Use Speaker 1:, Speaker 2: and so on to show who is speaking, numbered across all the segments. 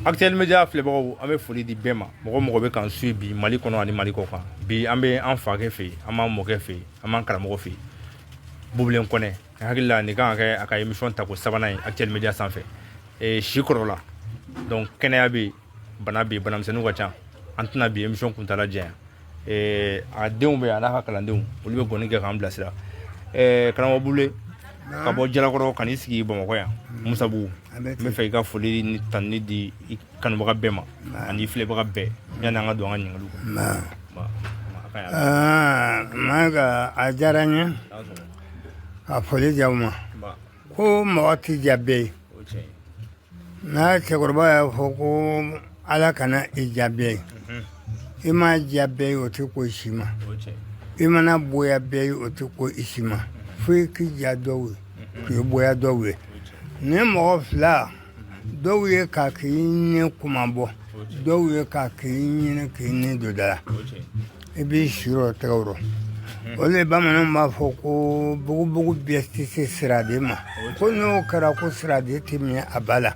Speaker 1: Actuel Media filɛbagaw, an bɛ foli di bɛɛ ma, mɔgɔ mɔgɔ bɛ k'an suit bi Mali kɔnɔ ani Mali kɔ kan. Bi an bɛ an fakɛ fɛ yen, an b'an mɔkɛ fɛ yen, an b'an karamɔgɔ fɛ yen, Bubilen Kɔnɛ. N hakili la nin kan ka kɛ a ka émission tako sabanan ye Actuel Media sanfɛ. Si kɔrɔla, donc kɛnɛya bɛ yen, bana bɛ yen, banamisɛnninw ka ca. An tɛna bi émission kuntala janya. A denw bɛ yen, a n'a ka kalandenw, olu bɛ gɔni kɛ k'an bilasira. Karamɔgɔ Bubule, ka bɔ Jalakɔrɔ ka n'i sigi Bamakɔ yan, Musabugu, n bɛ fɛ i ka foli ni tanuni di i kanubaga bɛɛ ma ani i filɛbaga bɛɛ, yanni an ka don an ka ɲininkaliw
Speaker 2: kɔnɔ. Mayiga, a diyara n ye ka foli di aw ma. Ko mɔgɔ tɛ diya bɛɛ ye. N'a cɛkɔrɔba y'a fɔ ko Ala kana i diya bɛɛ ye, i ma diya bɛɛ ye, o tɛ ko si ma. I mana bonya bɛɛ ye, o tɛ ko i si ma. Fo i k'i diya dɔw ye, k'i bonya dɔw ye. Ni mɔgɔ fila dɔw ye k'a k'i ni kuma bɔ, dɔw ye k'a k'i ɲini k'i ni don da la, i b'i si rɔ tɛgɛ rɔ. O de bamananw b'a fɔ ko bugubugu bɛɛ tɛ se siraden ma, ko n'o kɛra ko siraden tɛ minɛ a ba la.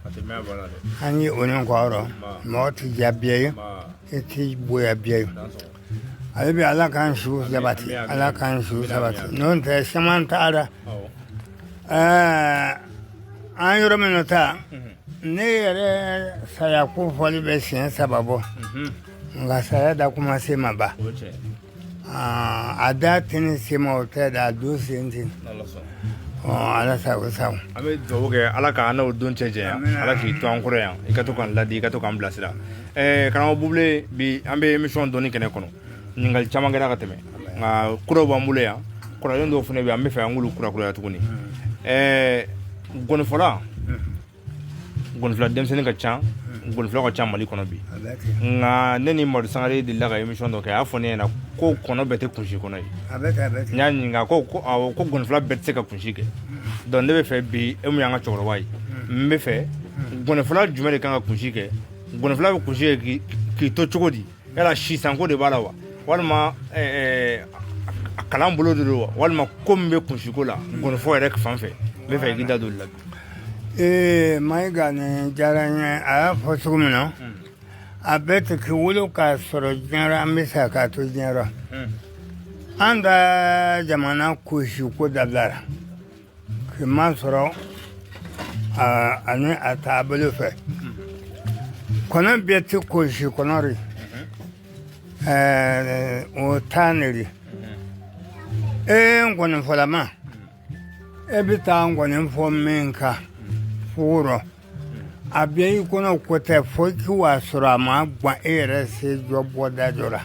Speaker 2: An ye o ni kɔrɔ, mɔgɔ tɛ diya bɛɛ ye, i tɛ bonya bɛɛ ye. Ale bɛ Ala k'an siw sabati, Ala k'an siw sabati. N'o tɛ caman taara. Ɛɛ, an yɔrɔ min ta, ne yɛrɛ saya ko fɔli bɛ siɲɛ saba bɔ, nka saya da kuma se ma ba. A da tɛ ne se ma, o tɛ da a don sen ten. Ala sago sago.
Speaker 1: An bɛ dugawu kɛ Ala k'an n'o don cɛ janya, Ala k'i to an kɔrɔ yan, i ka to k'an ladi, i ka to k'an bilasira. Karamɔgɔ Bubule, bi an bɛ émission dɔnni kɛnɛ kɔnɔ. Ɲininkali caman kɛra ka tɛmɛ, nka kuraw b'an bolo yan, kɔrɔlen dɔw fana bɛ yen, an bɛ fɛ an k'olu kurakuraya tuguni. Gɔnifɔla, gɔnifɔla denmisɛnnin ka ca, gɔnifɔla ka ca Mali kɔnɔ bi. Nka ne ni Madu Sangare delila ka émission dɔ kɛ, a y'a fɔ ne ɲɛna ko kɔnɔ bɛɛ tɛ kunsi kɔnɔ ye. N y'a ɲininka ko awɔ, ko gɔnifɔla bɛɛ tɛ se ka kunsi kɛ. Donc ne bɛ fɛ bi, e mun y'an ka cɛkɔrɔba ye, n bɛ fɛ gɔnifɔla jumɛn de kan ka kunsi kɛ? Gɔnifɔla bɛ kunsi kɛ k'i to cogo di? Yala sisanko de b'a la wa, walima a kalan bolo de don wa, walima ko min bɛ kunsiko la gɔnifɔ yɛrɛ fan fɛ? N bɛ fɛ i k'i da don o la.
Speaker 2: Ee Mayiga, nin diyara n ye. A y'a fɔ cogo min na, a bɛɛ tɛ k'i wolo k'a sɔrɔ diɲɛ, an bɛ sa k'a to diɲɛ. An ka jamana kunsi ko dabilara k'i ma sɔrɔ ani a taabolo fɛ. Kɔnɔ bɛɛ tɛ kunsi kɔnɔ de, o taa ne de. E ngɔnifɔlama, e bɛ taa ngɔni fɔ min kan foro, a bɛ i kɔnɔ ko tɛ fo k'i w'a sɔrɔ a ma gan e yɛrɛ se jɔ bɔda dɔ la.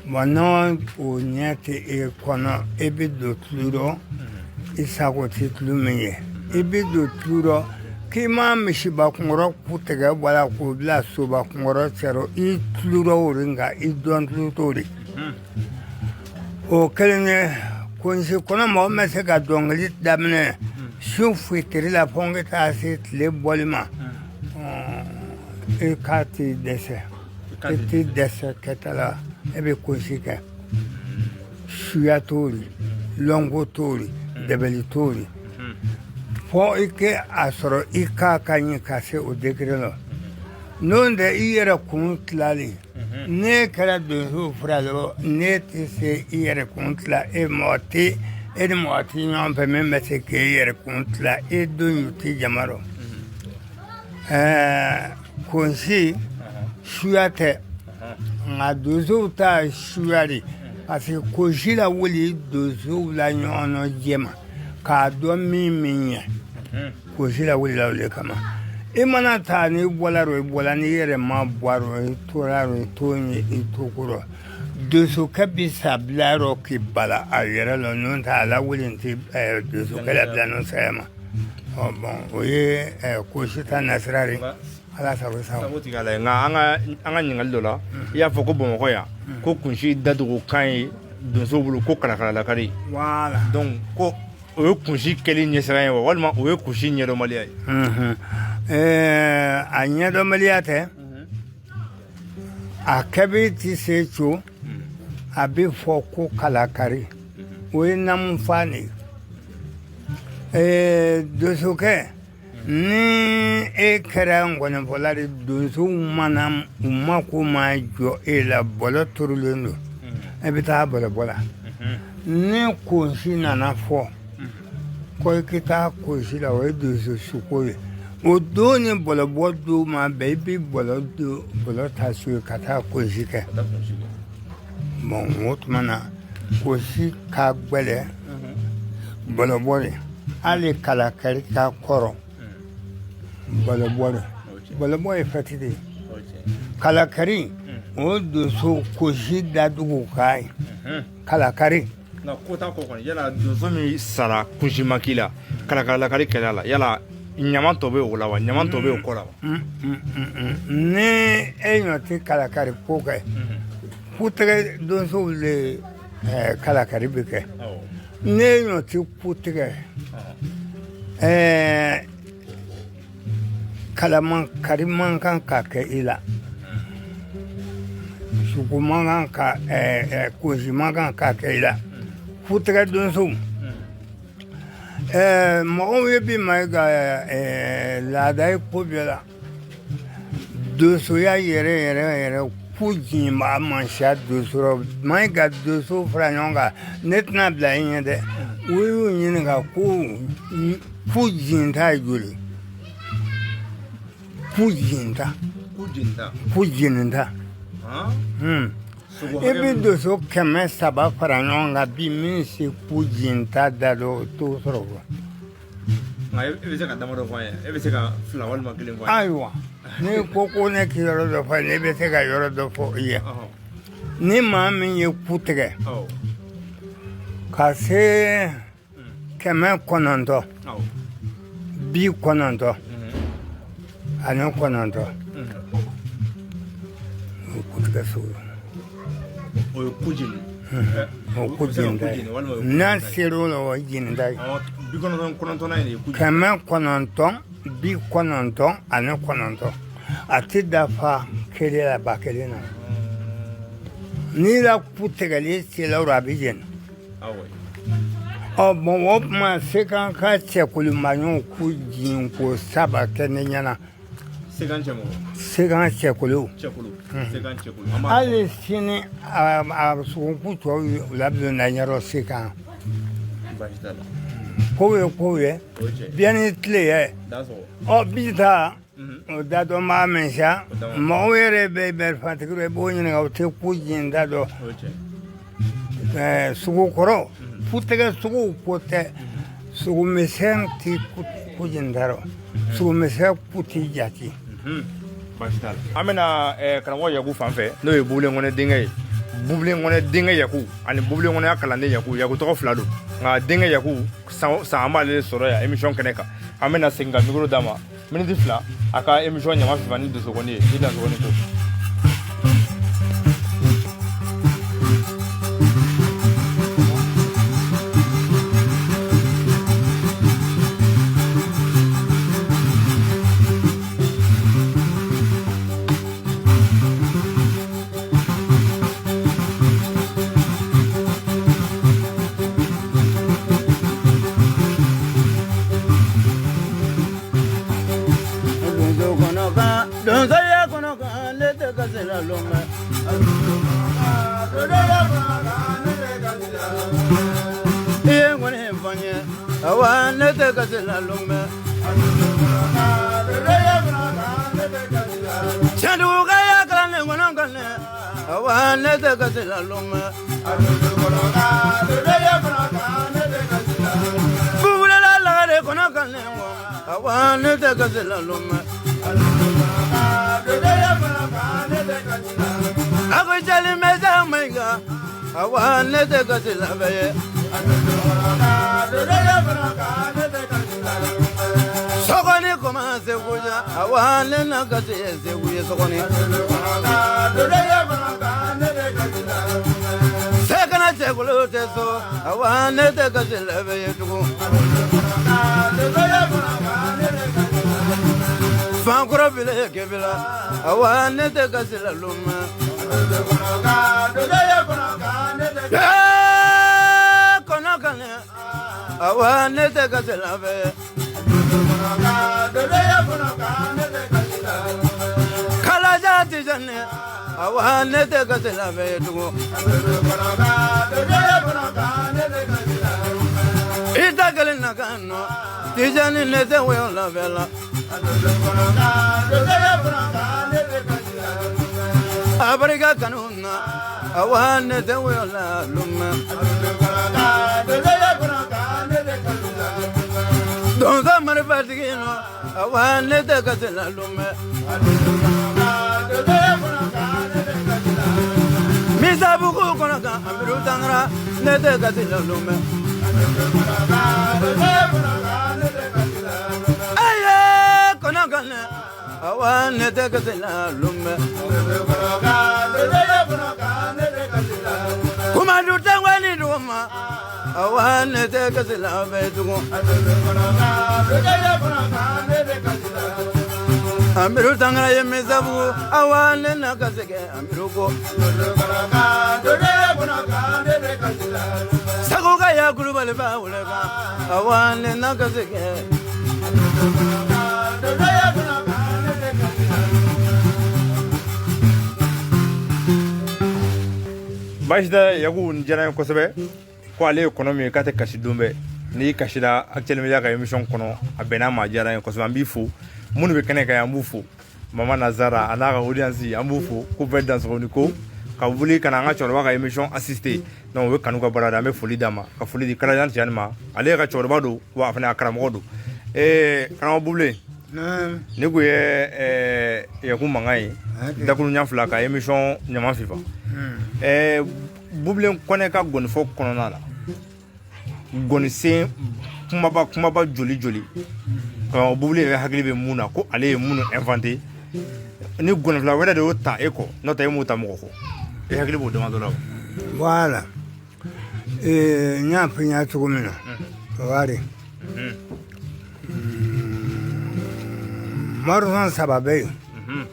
Speaker 2: Bon, n'o o ɲɛ tɛ e kɔnɔ, e bɛ don tulu rɔ, i sago tɛ tulu min ye. I bɛ don tulu rɔ k'i ma misiba kunkɔrɔ ku tigɛ wala k'o bila soba kunkɔrɔ cɛrɔ, i tulu rɔ o de, nka i dɔn tulu t'o de. O kelen ye kunsi kɔnɔ. Mɔgɔ bɛ se ka dɔnkili daminɛ su fitiri la fo ka taa se tile bɔli ma, i k'a t'i dɛsɛ, i t'i dɛsɛ kɛta la. E bɛ kunsi kɛ, suya t'o de, lɔnko t'o de, dɛbɛli t'o de, fo i kɛ a sɔrɔ i k'a ka ɲi ka se o degré la. N'o tɛ, i yɛrɛ kun tilalen, ne kɛra donso fura la, ne tɛ se i yɛrɛ kun tila. E mɔgɔ tɛ, e ni mɔgɔ tɛ ɲɔgɔn fɛ min bɛ se k'e yɛrɛ kun tila. E don tɛ jama rɔ. Ɛɛ, kunsi suya tɛ, nka donsow ta suya de, parce que kunsi lawuli donsow la ɲɔgɔn nɔ jɛma k'a dɔn min min ɲɛ. Kunsi lawulila o de kama. I mana taa, n'i bɔla rɔ, i bɔla. N'i yɛrɛ ma bɔ a rɔ, i tora rɔ, i t'o ye i to kɔrɔ. Donsokɛ bɛ sa bila yɔrɔ k'i bala a yɛrɛ la, n'o tɛ a lawuli tɛ donsokɛ labila n'o saya ma. Ɔ bon, o ye kunsi ta nasira de. Ala sago sago.
Speaker 1: Sago tigɛ la. Nka an ka ɲininkali dɔ la, i y'a fɔ ko Bamakɔ yan, ko kunsi dadogo kan ye donsow bolo ko kalakalakari.
Speaker 2: Voilà.
Speaker 1: Donc ko o ye kunsi kɛli ɲɛsiran ye wa, walima o ye kunsi ɲɛdɔnbaliya ye?
Speaker 2: A ɲɛdɔnbaliya tɛ, a kɛbi tɛ se co. A bɛ fɔ ko kalakari, o ye namu fa de ye. Donsokɛ Ni e kɛra ngɔnifɔla de, donsow mana u mako ma jɔ e la, bɔlɔ turulen don, e bɛ taa bɔlɔbɔ la. Ni konsi nana fɔ ko i ka taa konsi la, o ye donso suko ye. O don ni bɔlɔbɔ don ma bɛn, i bɛ bɔlɔ don, bɔlɔ ta so ye ka taa konsi kɛ. Bon, o tuma na konsi ka gbɛlɛ bɔlɔbɔ de, hali kalakari ka kɔrɔ bɔlɔbɔ de. Bɔlɔbɔ ye fɛti de ye. Kalakari o donso konsi dadugu k'a ye kalakari.
Speaker 1: Nka ko t'a kɔ kɔni, yala donso min sara kunsi ma k'i la, kalakalakari kɛra la, yala ɲama tɔ bɛ o la wa? Ɲama tɔ bɛ o kɔ la wa?
Speaker 2: Ni e ɲɔ tɛ kalakari ko kɛ, ku tigɛ donsow le kalakari bɛ kɛ. Ni e ɲɔ tɛ ku tigɛ, kalaman kari man kan ka kɛ i la, suku man kan ka kosi man kan ka kɛ i la. Ku tigɛ donsow, mɔgɔw ye bi ma ka laada ye ko bɛɛ la. Donsoya yɛrɛ yɛrɛ yɛrɛ, ku jinba man siya donso rɔ. Mayiga donso fara ɲɔgɔn kan, ne tɛna bila i ɲɛ dɛ. U y'u ɲininka ko ku jinta ye joli? Ku jinta, ku jininta. I bɛ donso 300 fara ɲɔgɔn kan bi, min se ku jinta da dɔn, o t'o sɔrɔ.
Speaker 1: Nka e bɛ se ka damadɔ fɔ an ye? E bɛ se ka fila walima kelen fɔ an ye?
Speaker 2: Ayiwa, n'i ko ko ne k'i yɔrɔ dɔ fɔ, ne bɛ se ka yɔrɔ dɔ fɔ i ye. Ni maa min ye ku tigɛ ka se 900, 99, o ye ku tigɛ sugu ye.
Speaker 1: O ye ku jeni.
Speaker 2: O ku jeni ta ye. N'a ser'o la, o ye jeni ta ye.
Speaker 1: 99nan in de ye ku jeni.
Speaker 2: 999, a tɛ dafa kelen la, ba kelen na. N'i la ku tigɛli sera o la, a bɛ jeni. Ɔ bon, o tuma Sekan ka cɛkolomaɲɔw ku jin ko saba kɛ ne ɲɛna.
Speaker 1: Sekan cɛmɔgɔ.
Speaker 2: Sekan cɛkolo.
Speaker 1: Cɛkolo. Sekan cɛkolo.
Speaker 2: Hali sini a sogoku tɔw labila ɲɛrɔ Sekan.
Speaker 1: Baasi t'a la.
Speaker 2: Kow ye kow ye. Biyɛn ni tile ye. Ɔ bi ta o da dɔn b'a mɛn sa. Mɔgɔw yɛrɛ bɛ bɛrɛfatigi i b'o ɲininka, o tɛ ku jin da dɔn. Sogo kɔrɔ futigɛ sogow ko tɛ, sogomisɛn tɛ ku jin da rɔ, sogomisɛn ku tɛ jate.
Speaker 1: An bɛna karamɔgɔ Yaku fan fɛ, n'o ye Bubilen Kɔnɛ denkɛ ye. Bubilen Kɔnɛ denkɛ Yaku ani Bubilen Kɔnɛ ya kalanden Yaku. Yaku tɔgɔ fila don, nka denkɛ Yaku san an b'ale sɔrɔ yan émission kɛnɛ kan. An bɛna segin ka micro d'a ma miniti 2, a ka émission ɲama fifa ni donsokɔni ye ni dansokɔni ko.
Speaker 2: Awa ne tɛ kasi la bɛɛ ye tugun. I ta kelen na kan nɔ Tijani ne tɛ wɔyɔ la bɛɛ la. A barika kanu na awa ne tɛ wɔyɔ la luma. Donso marifatigi nɔ awa ne tɛ kasi la luma. Misabugu kɔnɔ kan Amidu Tangara ne tɛ kasi la luma. Aye kɔnɔ kan awa ne tɛ kasi la luma. Kumadu tɛ wali duguma awa ne tɛ kasi la bɛɛ tugun. Amidu Tangara ye Misabugu awa ne na kasi kɛ Amidu ko. Sago ka ya Kulubali ba wele kan awa ne na kasi kɛ.
Speaker 1: Baasi tɛ Yaku, nin diyara n ye kosɛbɛ. Ko ale ye kɔnɔ min ye k'a tɛ kasi don bɛɛ. N'i kasira Actuel Media ka émission kɔnɔ, a bɛn'a ma, a diyara n ye kosɛbɛ. An b'i fo. Minnu bɛ kɛnɛ kan yan, an b'u fo. Mama Nazara a n'a ka audience, an b'u fo k'u bɛɛ dansɔgɔ ni ko ka wuli ka na an ka cɛkɔrɔba ka émission assister. Donc o ye kanu ka baara de ye. An bɛ foli d'a ma, ka foli di Kalajan Tijani ma. Ale ka cɛkɔrɔba don, wa a fana a karamɔgɔ don. Karamɔgɔ Bubilen, ne kun ye Yaku mankan ye dakuru ɲɛ fila ka émission ɲama fifa. Bubilen Kɔnɛ ka gɔnifɔ kɔnɔna la, gɔnisen kumaba kumaba joli joli karamɔgɔ Bubilen yɛrɛ hakili bɛ mun na ko ale ye minnu inventé, ni gɔnifila wɛrɛ de y'o ta e kɔ, n'o tɛ e m'o ta mɔgɔ kɔ, e hakili b'o damadɔ la o?
Speaker 2: Voilà. N y'a fɔ i ɲɛna cogo min na, wari morceau saba bɛ yen.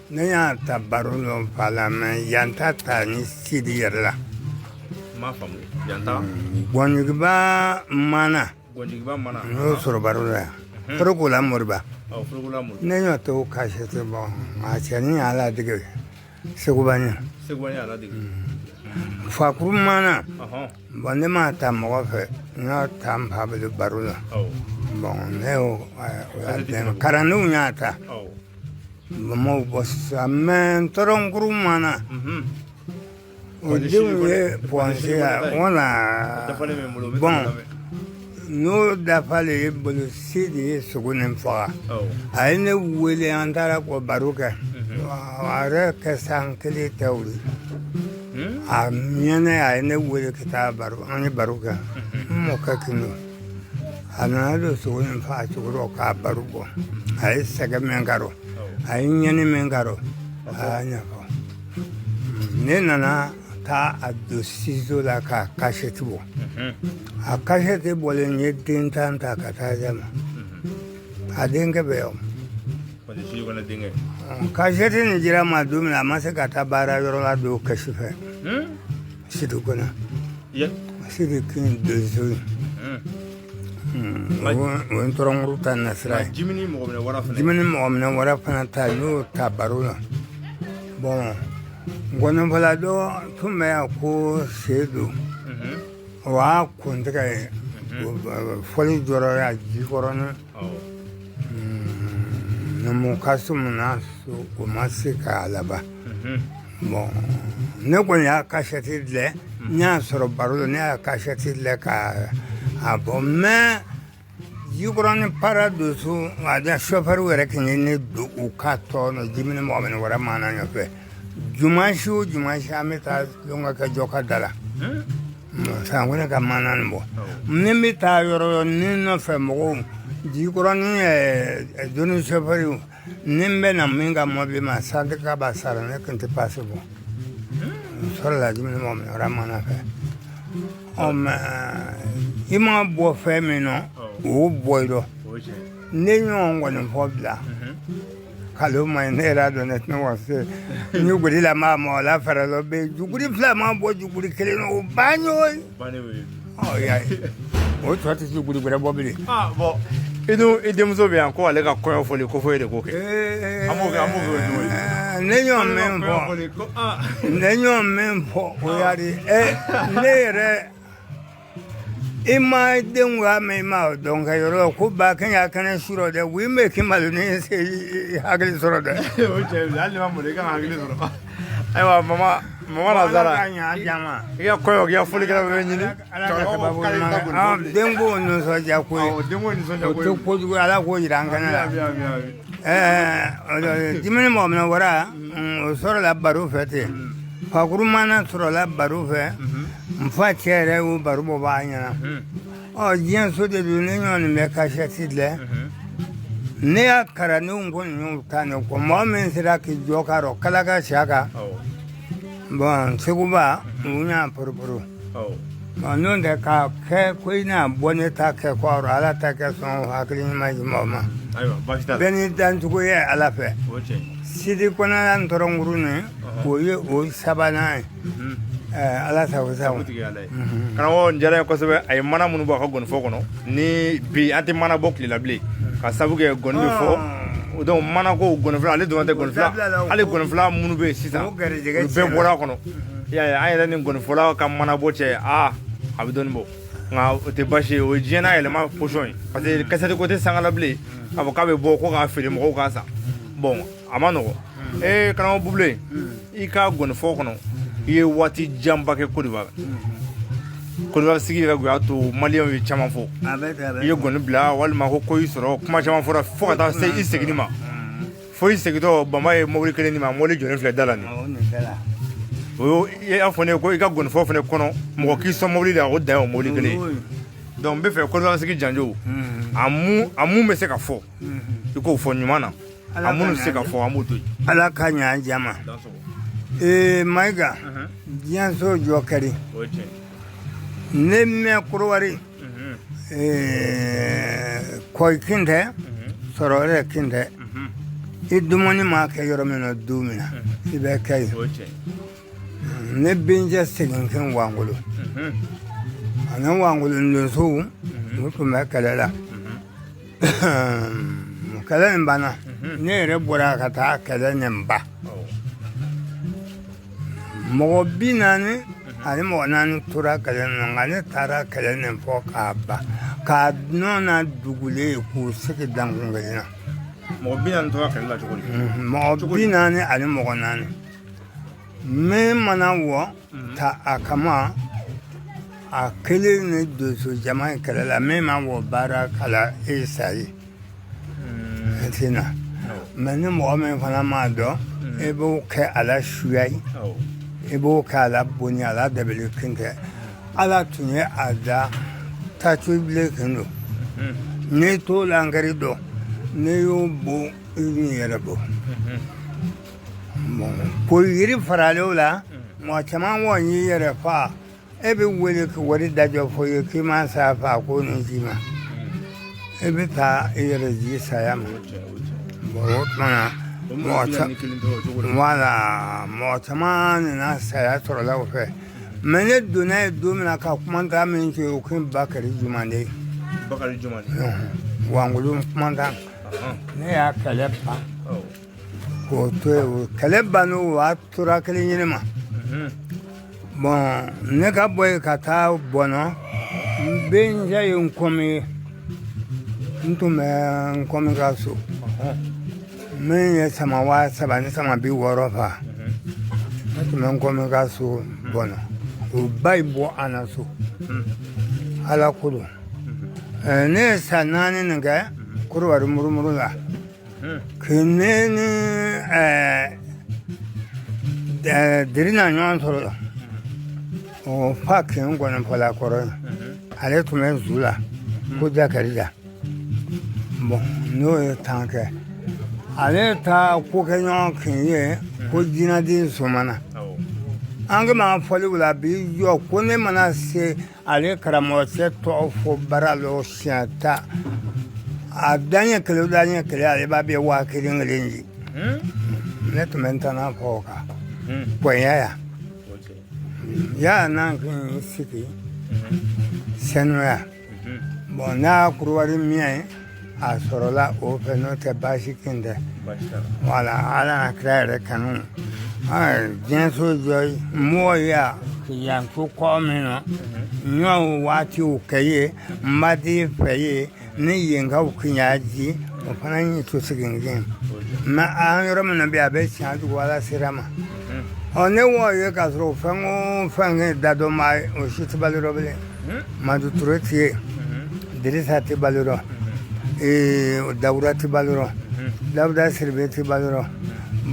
Speaker 2: Ne y'a ta baro dɔ fa la, mais yan ta ta ni Sidi yɛrɛ la.
Speaker 1: N m'a faamu, yan ta.
Speaker 2: Gɔnjigiba mana.
Speaker 1: Gɔnjigiba mana.
Speaker 2: N y'o sɔrɔ baro la yan. Forokola Moriba.
Speaker 1: Awɔ, Forokola Moriba.
Speaker 2: Ne y'o to kasɛti bɔ, a cɛnin y'a ladege Seguba ɲɛ.
Speaker 1: Seguba ɲɛ y'a ladege.
Speaker 2: Fakuru mana. Bon, ne m'a ta mɔgɔ fɛ, n y'a ta n fa bolo baro la. Bon, ne y'o o y'a dɛmɛ, kalandenw y'a ta. Mɔgɔw bɔ sisan, mais ntɔrɔnkuru mana. O denw ye pɔnse ya wala. Bon, n'o dafalen ye bolo, Sidi ye sogo nin faga. A ye ne wele, an taara k'o baro kɛ. A yɛrɛ kɛ san kelen tɛ o ye. A ɲɛnɛ, a ye ne wele ka taa baro, an ye baro kɛ. N mɔkɛ kin don. A nana don sogo nin faga cogo rɔ k'a baro bɔ. A ye sɛgɛ min karɔ, a ye ɲɛni min karɔ, a y'a ɲɛfɔ. Ne nana taa a don studio la k'a kasɛti bɔ. A kasɛti bɔlen, n ye den tan ta ka taa d'a ma. A denkɛ bɛ yan. Kasɛti nin dira ma don min na, a ma se ka taa baara yɔrɔ la don kasi fɛ. Sidi Kɔnɛ. Sidi kin donso ye. O ye ntɔrɔnkuru ta nasira ye.
Speaker 1: Jimini mɔgɔ minɛ wara fana.
Speaker 2: Jimini mɔgɔ minɛ wara fana ta, n y'o ta baro la. Bon, ngɔnifɔla dɔ tun bɛ yan ko Sedu. O y'a kuntigɛ ye. Fɔli jɔrɔ ya Jikɔrɔni. Numu Kasimu n'a so, o ma se k'a laban. Bon, ne kɔni y'a kasɛti dilan, n y'a sɔrɔ baro la, ne y'a kasɛti dilan ka a bɔ, mais Jikɔrɔni para donso a da sɔfɛriw yɛrɛ tun ye ne don u ka tɔn nɔ jimini mɔgɔ minɛ wɛrɛ mana nɔfɛ. Dimanche o dimanche, an bɛ taa tulonkɛ kɛ jɔ ka da la. San ko ne ka mana nin bɔ. Ni n bɛ taa yɔrɔ yɔrɔ, ni nɔfɛ mɔgɔw Jikɔrɔni doni sɔfɛriw, ni n bɛ na min ka mɔbili ma, syndicat b'a sara, ne tun tɛ passe bɔ. N sɔrɔla jimini mɔgɔ minɛ wɛrɛ mana fɛ. Ɔ mais i ma bɔ fɛn min nɔ, o bɔ i dɔ. Ne ɲɔgɔn kɔni fɔ bila. Kalo ma ɲi, ne yɛrɛ y'a dɔn ne tɛna wa se. Ni juguri la maa mɔgɔ la fɛɛrɛ dɔ bɛ yen, juguri fila ma bɔ juguri kelen o ban ɲɔgɔn. Ɔ y'a ye, o tɔ tɛ juguri wɛrɛ bɔ bilen.
Speaker 1: Bon, i dun i denmuso bɛ yan ko ale ka kɔɲɔ fɔli ko fo e de k'o kɛ. An b'o kɛ, an b'o kɛ o cogo ye.
Speaker 2: Ne ɲɔ min fɔ, ne ɲɔ min fɔ, o y'a di. Ne yɛrɛ, i ma denw ka mɛn, i ma dɔn kɛ yɔrɔ ko ba kɛ y'a kɛnɛ surɔ dɛ, u bɛ k'i malo ni se hakili sɔrɔ dɛ.
Speaker 1: O cɛ, hali ni ma malo, i kan ka hakili sɔrɔ. Ayiwa, mama, mama Lazara, i ka kɔɲɔ, k'i ka folikɛla bɛ ɲini.
Speaker 2: Ala ka sababu ɲuman kɛ. Den ko nisɔndiya ko ye, o tɛ kojugu, Ala k'o jira an kɛnɛ la. Dumuni mɔgɔ minɛ wara, o sɔrɔla baro fɛ ten. Fakuru mana sɔrɔla baro fɛ, n fa cɛ yɛrɛ y'o baro bɔ b'a ɲɛna. Ɔ, diɲɛ so de don, ne ɲɔgɔn nin bɛ kasɛti dilan. Ne y'a kalandenw ko ninnu ta ne kɔ, mɔgɔ min sera k'i jɔ k'a rɔ kalaka siya kan. Bɔn, Seguba u y'a poroporo. Bɔn, n'o tɛ k'a kɛ ko i n'a bɔ ne ta kɛ kɔrɔ, Ala ta kɛ sɔn hakili ɲuman di mɔgɔ ma. Bɛɛ n'i dancogo ye Ala fɛ. Sidi kɔnɔna ntɔrɔnkuru nin, o ye o sabanan ye. Ala sago sago.
Speaker 1: Karamɔgɔ, nin diyara n ye kosɛbɛ. A ye mana minnu bɔ a ka gɔnifɔ kɔnɔ ni bi, an tɛ mana bɔ tile la bilen ka sabu kɛ gɔni bɛ fɔ. Donc mana ko gɔnifila, ale dɔrɔn tɛ gɔnifila, hali gɔnifila minnu bɛ yen sisan, olu bɛɛ bɔra a kɔnɔ. I y'a ye, an yɛrɛ ni gɔnifɔla ka mana bɔ cɛ, aa, a bɛ dɔɔnin bɔ, nka o tɛ baasi ye, o ye diɲɛ n'a yɛlɛma position ye, parce que kasɛti ko tɛ sanga la bilen k'a fɔ k'a bɛ bɔ ko k'a feere mɔgɔw k'a san. Bon, a ma nɔgɔn. Ee, karamɔgɔ Bubilen, i ka gɔnifɔ kɔnɔ, i ye waati janba kɛ Côte d'Ivoire. Côte d'Ivoire sigi yɛrɛ y'a to maliyɛnw ye caman fɔ. I ye gɔni bila walima ko y'i sɔrɔ, kuma caman fɔra fo ka taa se i seginni ma. Fo i segintɔ, Bama ye mobili kelen d'i ma, mobili jɔlen filɛ da la nin. O i y'a fɔ ne ye ko i ka gɔnifɔ fana kɔnɔ, mɔgɔ k'i sɔn mobili la, o dan ye o mobili kelen ye. Donc n bɛ fɛ Côte d'Ivoire sigi janjo, a mun bɛ se ka fɔ, i k'o fɔ ɲuman na, a minnu se ka fɔ, an b'o to yen.
Speaker 2: Ala ka ɲɛ an jama. Ee, Mayiga, diɲɛ so jɔ kɛri ne mɛn Korowari kɔyi kin tɛ sɔrɔ yɛrɛ kin tɛ. I dumuni ma kɛ yɔrɔ min na don min na, i bɛ kɛ yen. Ne bencɛ segin kɛ Wangolo ani Wangolo donsow, u tun bɛ kɛlɛ la. Kɛlɛ in banna, ne yɛrɛ bɔra ka taa kɛlɛ nin ban. Mɔgɔ 44 tora kɛlɛ nin, nka ne taara kɛlɛ nin fɔ k'a ban, k'a nɔ na dugulen k'u sigi dankun kelen na.
Speaker 1: Mɔgɔ 40 tora kɛlɛ la cogo di?
Speaker 2: Mɔgɔ 44 min mana wɔ ta a kama, a kelen ni donso jama ye kɛlɛ la, min ma wɔ baara kala e sa ye tɛ na. Mɛ ni mɔgɔ min fana m'a dɔn, e b'o kɛ a la suya ye, i b'o kɛ a la bonya, a la dabali kin tɛ. Ala tun ye a da tatu bilen kin don, n'i t'o lankari dɔn, n'i y'o bɔ, i b'i yɛrɛ bɔ. Ko yiri faralen o la, mɔgɔ caman wɔ y'i yɛrɛ fa, e bɛ wele ka wari dajɔ fɔ ye k'i ma sa fa ko nin ji ma, e bɛ taa i yɛrɛ ji saya ma. Bon, o tuma na wala mɔgɔ caman nana saya sɔrɔla o fɛ. Mɛ ne donna yen don min na ka kumantan min kɛ, o kun Bakari Jumande.
Speaker 1: Bakari Jumande.
Speaker 2: Wangolo kumantan. Ne y'a kɛlɛ ban k'o to yen, o kɛlɛ bannen, o a tora kelen ɲini ma. Bɔn, ne ka bɔ yen ka taa Bɔnɔ, n bencɛ ye n kɔmi ye, n tun bɛ n kɔmi ka so min ye sama 3000 ni sama 60 fa. Ne tun bɛ n kɔmi ka so Bɔnɔ, o ba yi bɔ an na so. Ala ko don, ne ye san 4 nin kɛ Korowari murumuru la. Ne ni diri na ɲɔgɔn sɔrɔ, o fa kin gɔnifɔla kɔrɔ ye, ale tun bɛ zu la ko Jakarija. Bɔn, n'o ye tan kɛ, ale ta ko kɛ ɲɔgɔn kin ye ko jinɛden sɔmana. An kama fɔli la bi jɔ ko ne mana se ale karamɔgɔcɛ tɔgɔ fɔ baara la siɲɛ 10, a daɲɛ kelen o daɲɛ kelen, ale b'a bɛ 1000 kelen di. Ne tun bɛ n tana fɔ o kan kɔnya yan ya n'an kun sigi sɛnuya. Bɔn, n'a Korowari miya ye a sɔrɔla o fɛ, n'o tɛ baasi kin tɛ. Wala Ala na kira yɛrɛ kanu diɲɛso jɔ mɔgɔ ya yan to kɔ min na ɲɔ waatiw kɛ ye madi fɛ ye ni yenkaw kinya ji o fana ye to sigin mɛ an yɔrɔ min na bi a bɛ tiɲɛ dugu Ala sera ma. Ɔ ne wo ye k'a sɔrɔ fɛn o fɛn kɛ da dɔ ma o si tɛ balo yɔrɔ bilen. Madu Ture tɛ yen, Dirisa tɛ balo yɔrɔ, Dawuda tɛ balo yɔrɔ, Dawuda Siribe tɛ balo yɔrɔ.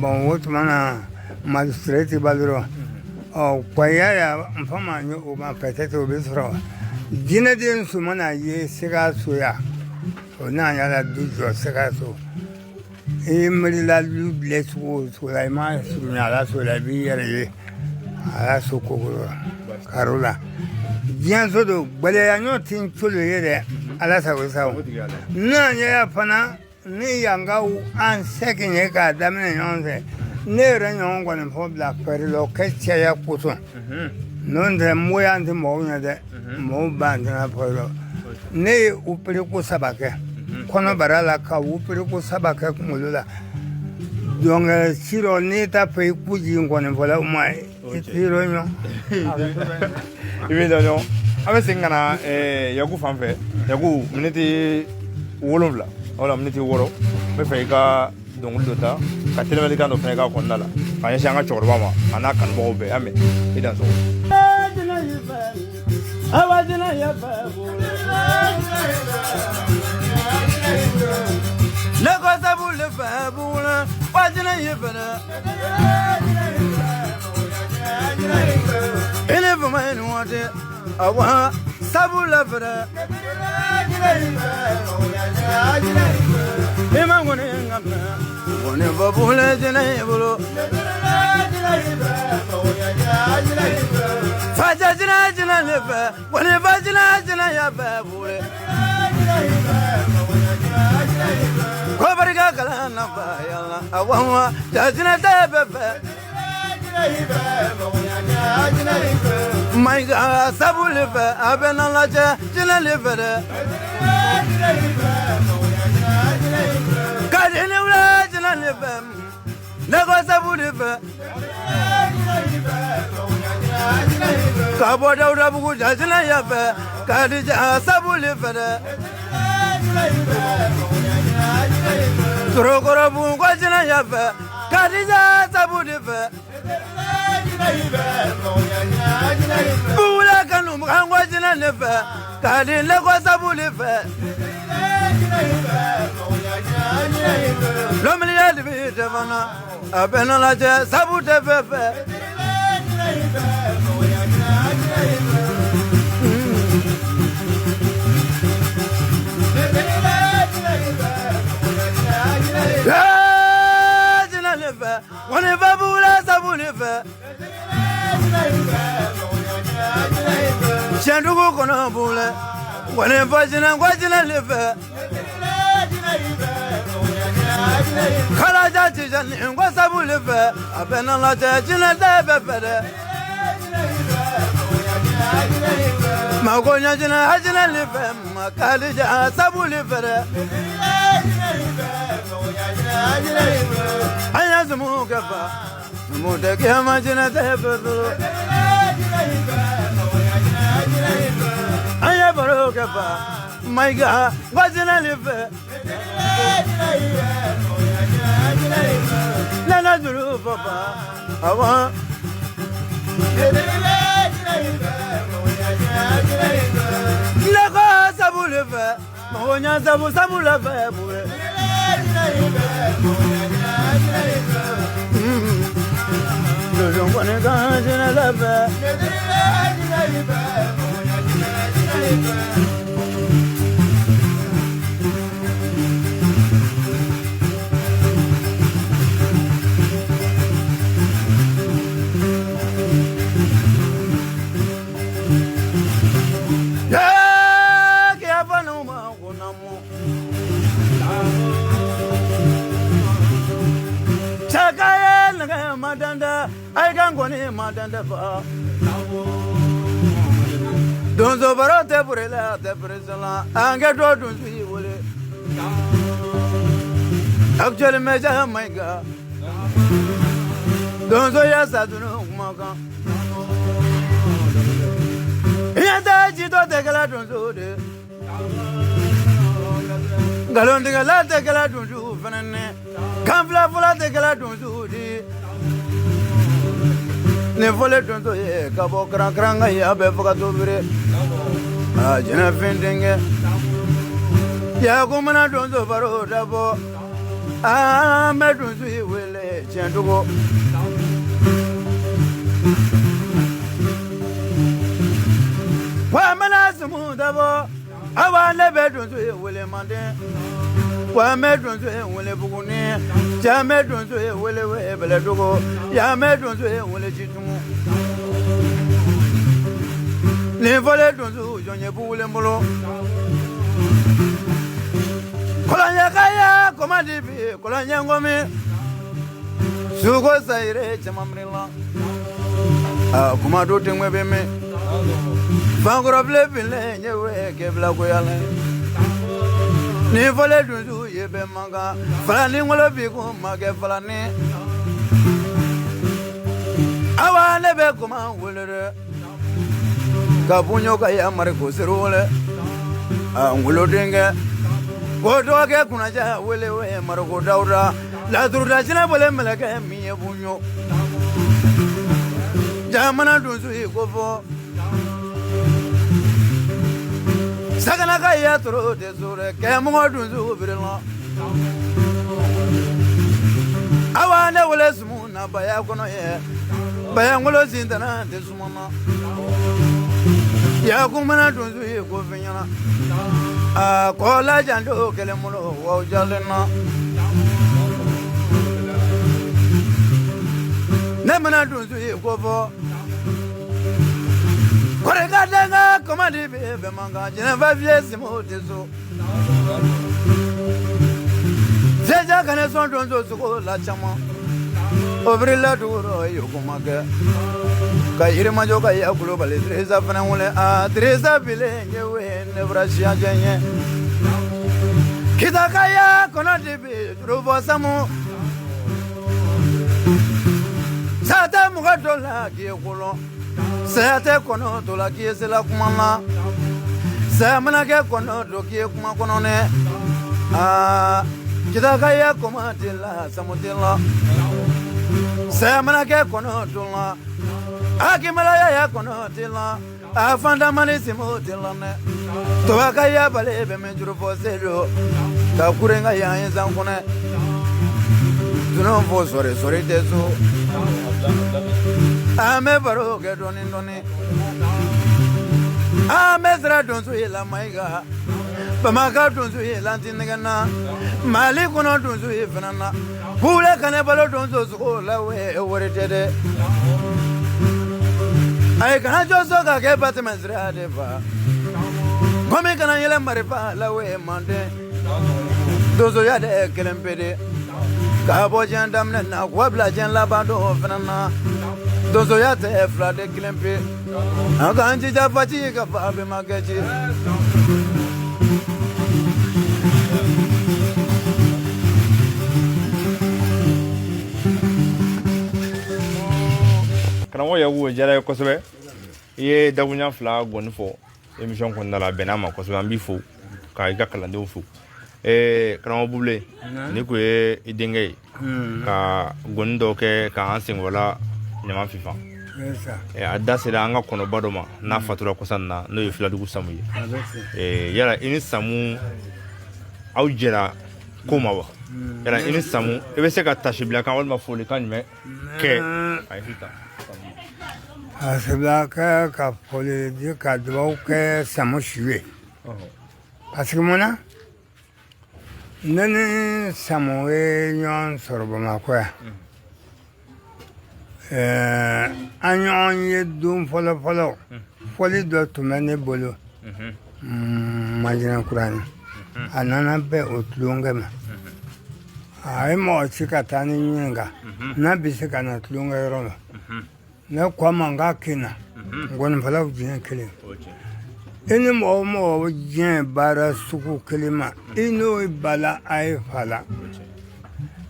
Speaker 2: Bon o tuma na Madu Ture tɛ balo yɔrɔ. Ɔ kɔya ya n fa ma ye o ma peut-être o bɛ sɔrɔ jinɛden su mana ye Sikaso yan o n'a yala du jɔ Sikaso. I miirila du bilen cogo o cogo la i ma surunya ala so la i b'i yɛrɛ ye ala so koko karo la. Diɲɛso don gbɛlɛya ɲɔ tɛ n colo ye dɛ Ala sago sago. N'an y'a fana ni yankaw an sɛgin ye k'a daminɛ ɲɔgɔn fɛ ne yɛrɛ ɲɔgɔn kɔni fɔ bila fɛrɛ la o kɛ cɛya kosɔn. N'o tɛ moya tɛ mɔgɔw ɲɛ dɛ, mɔgɔw b'an tɛna fɔ la. Ne ye opéré ko 3 kɛ kɔnɔbara la, ka opéré ko 3 kɛ kunkolo la. Donc sirɔ n'i t'a fɛ i ku jigin kɔni fɔla ma i t'i ɲɔ.
Speaker 1: I bɛ dɔn an bɛ segin ka na Yaku fan fɛ. Yaku, miniti 7 wala miniti 6, n bɛ fɛ i ka dɔnkili dɔ ta ka telimɛlikan dɔ fana k'a kɔnɔna la ka ɲɛsin an ka cɛkɔrɔba ma a n'a kanubagaw bɛɛ. An mɛn i dan sɔgɔ.
Speaker 3: Ne ko sabu le fɛ bugula wajinɛ ye fɛnɛ i ni fama ye ni waati awa sabu la fɛnɛ i ma kɔni ka mɛn kɔni fɔ bugula jinɛ ye bolo fajɛ jinɛ jinɛ le fɛ kɔni fa jinɛ jinɛ ya fɛ bugula ko barika kalan na fa yala awa jajinɛ tɛ bɛ fɛ mayiga sabu le fɛ a bɛ na lajɛ jinɛ le fɛ dɛ ka di ni wula jinɛ le fɛ ne ko sabu le fɛ ka bɔ Dawudabugu jajinɛ ya fɛ ka di ja sabu le fɛ dɛ Torokɔrɔbugu ko jinɛ ya fɛ ka di ja sabu le fɛ Bugula kanu kan ko jinɛ le fɛ ka di ne ko sabu le fɛ Lomiliya de bi tɛ fana a bɛ na lajɛ sabu tɛ fɛ fɛ. Jinɛ le fɛ wani fa bugula sabu le fɛ Sɛndugu kɔnɔ bugula wani fa jinɛ ko jinɛ le fɛ Kalaja tijani ko sabu le fɛ a bɛ na lajɛ jinɛ tɛ bɛ fɛ dɛ Mako ɲɛ jinɛ a jinɛ le fɛ ma kalija sabu le fɛ dɛ An y'a sumu kɛ fa sumu tɛ kɛ ma jinɛ tɛ fɛ dɔrɔn An ye baro kɛ fa mayiga ko jinɛ le fɛ Nana juru fɔ fa awa Ne ko sabu le fɛ mɔgɔ ɲɛ sabu sabu le fɛ bugule Dojo kɔni kan jinɛ le fɛ Madanda fa Donzo baro tɛ bure la tɛ bure la an kɛ dɔ donso y'i wele Actuel Major Maïga. Donso ya sadunu kumakan. Ɲɛ jitɔ tɛ kɛla donso de. Nkalontigɛla tɛ kɛla donso fɛnɛ nɛ. Kan fila fɔla tɛ kɛla donso de. Ni fɔlen donso ye ka bɔ karan ka ye a bɛ faga to bere. A jɛnɛfɛn denkɛ. Yaku mana donso baro dabɔ. An bɛ donso ye wele tiɲɛcogo. Wa mana sumu dabɔ. Awa ne bɛ donso ye wele manden. Wa n bɛ donso ye wele buguni. Ja n bɛ donso ye wele bɛlɛdugu. Ya n bɛ donso ye wele jitumu. Nin fɔlen donso jɔn ye bugulen bolo. Kɔlɔnjɛ ka ya kɔmadi bi kɔlɔnjɛ ngɔmi. Suko sayire caman mirila. A kuma do tɛŋɛ bɛ mɛn. Fankɔrɔbilen filen ɲɛ wɛ kɛ bila goya la. Ni fɔlen donso ye bɛɛ man kan. Falani ŋolo bi ko ma kɛ falani. Awa ne bɛ kuma wele dɛ. Ka buɲɔ ka yamari ko seru wele. A ngolo denkɛ. Ko dɔgɔkɛ kunnaja wele we mariko dawuda. Laturuda sinɛ bɔlen mɛlɛkɛ min ye buɲɔ. Jamana donso ye ko fɔ. Sagana ka ya toro tɛ so dɛ. Kɛmɔgɔ donso birila. Awa ne wele sumu na baya kɔnɔ ye. Baya ŋolo sintana tɛ suma na. Yaku mana donso ye ko fɛn ɲɛna. A kɔla janto kɛlɛ bolo waw jalen na. Ne mana donso ye ko fɔ. Kɔrɔ ka denkɛ kɔmadi bɛ bɛn man kan. Jɛnɛba fiyɛ simu tɛ so. Fiyɛja kana sɔn donso sogo la caman. O birila dugu rɔ ye kuma kɛ. Ka yirimajɔ ka ya kulubali Teresa fana wele. A Teresa bilen ye we ne bɔra siya jɛ ye. Kita ka ya kɔnɔ de bi juru samu. Saya tɛ mɔgɔ dɔ la k'i ye kolon. Saya tɛ kɔnɔ dɔ la k'i ye sela kuma na. Saya mana kɛ kɔnɔ dɔ k'i ye kuma kɔnɔ nɛ. Aa kita ka ya kɔma tɛ la samu tɛ la. Saya mana kɛ kɔnɔ dɔ la. Akimalaya ya kɔnɔ tɛ la. A fandamani simu tɛ la nɛ. Toba ka ya bale bɛ mɛ juru fɔ sedu. Ka kuren ka yan ye zan kɔnɛ. Dunanw fɔ sɔri sɔri tɛ so. An bɛ baro kɛ dɔɔni dɔɔni. An bɛ sira donso ye la Mayiga. Bamakɔ donso ye lantinɛgɛ na. Mali kɔnɔ donso ye fana na. Kule kana balo donso sogo la we wari tɛ dɛ. Ayi kana jɔ so ka kɛ batɛmɛ sira de fa. Komi kana yɛlɛ marifa la we manden. Donsoya de kelen pe de. Ka bɔ diɲɛ daminɛ na k'o bila diɲɛ laban don fana na. Donsoya tɛ fila de kelen pe. An k'an jija faci ka fa bɛnbakɛ ci.
Speaker 1: Karamɔgɔ Yaku, o diyara n ye kosɛbɛ. I ye dakuruɲa fila gɔni fɔ émission kɔnɔna la, a bɛn'a ma kosɛbɛ. An b'i fo ka i ka kalandenw fo. Karamɔgɔ Bubule, ni kun ye i denkɛ ye ka gɔni dɔw kɛ k'an senkɔrɔla ɲama fifan. A da sera an ka kɔnɔba dɔ ma n'a fatura kɔsa in na, n'o ye Filadugu Samu ye. Yala i ni Samu aw jɛra ko ma wa? Yala i ni Samu i bɛ se ka tasibila kan walima folikan jumɛn kɛ? A ye sisan.
Speaker 2: A sɛbɛn kɛ ka foli di ka dugawu kɛ Samu su ye. Parce que mun na ne ni Samu ye ɲɔgɔn sɔrɔ Bamakɔ yan. An ɲɔgɔn ye don fɔlɔ fɔlɔ, fɔli dɔ tun bɛ ne bolo Madina Kurani. A nana bɛn o tulonkɛ ma. A ye mɔgɔ ci ka taa ni ɲininka n'a bɛ se ka na tulonkɛ yɔrɔ la. Ne ko a ma n k'a kɛ na. Ngɔnifɔlaw diɲɛ kelen. I ni mɔgɔ o mɔgɔ diɲɛ baara sugu kelen ma, i n'o bala a ye fa la.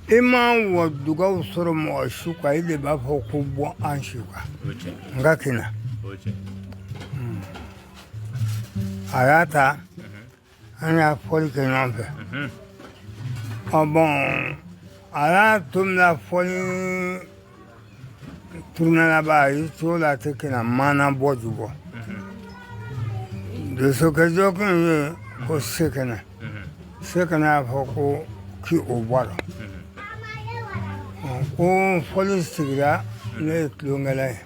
Speaker 2: I ma wɔ dugaw sɔrɔ mɔgɔ su kan, i de b'a fɔ ko bɔ an su kan. N ka kina a y'a ta, an y'a fɔli kɛ ɲɔgɔn fɛ. Ɔ bɔn, a y'a to min na, fɔli tournée laban, a y'i to la ten ka na maana bɔ ju bɔ donsokɛjɔ kun ye ko sekɛnɛ. Sekɛnɛ y'a fɔ ko k'i o bɔ a la ko fɔli sigira. Ne ye tulonkɛla ye.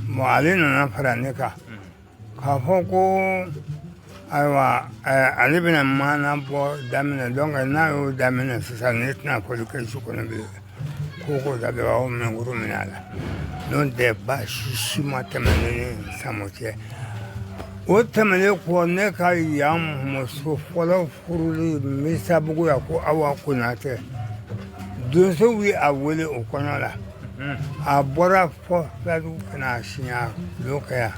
Speaker 2: Bon, ale nana fara ne kan k'a fɔ ko ayiwa, ale bɛna maana bɔ daminɛ. Donc n'a y'o daminɛ sisan, ne tɛna fɔli kɛ su kɔnɔ bilen. Ko ko dabila o minɛnkuru minɛ a la. N'o tɛ, baasi si ma tɛmɛ ne ni Samu cɛ. O tɛmɛnen kɔ, ne ka yan muso fɔlɔ furuli Misabugu yan, ko Awa Konatɛ, donsow ye a wele o kɔɲɔ la. A bɔra fɔ Filadugu ka na siɲɛ bulon kɛ yan.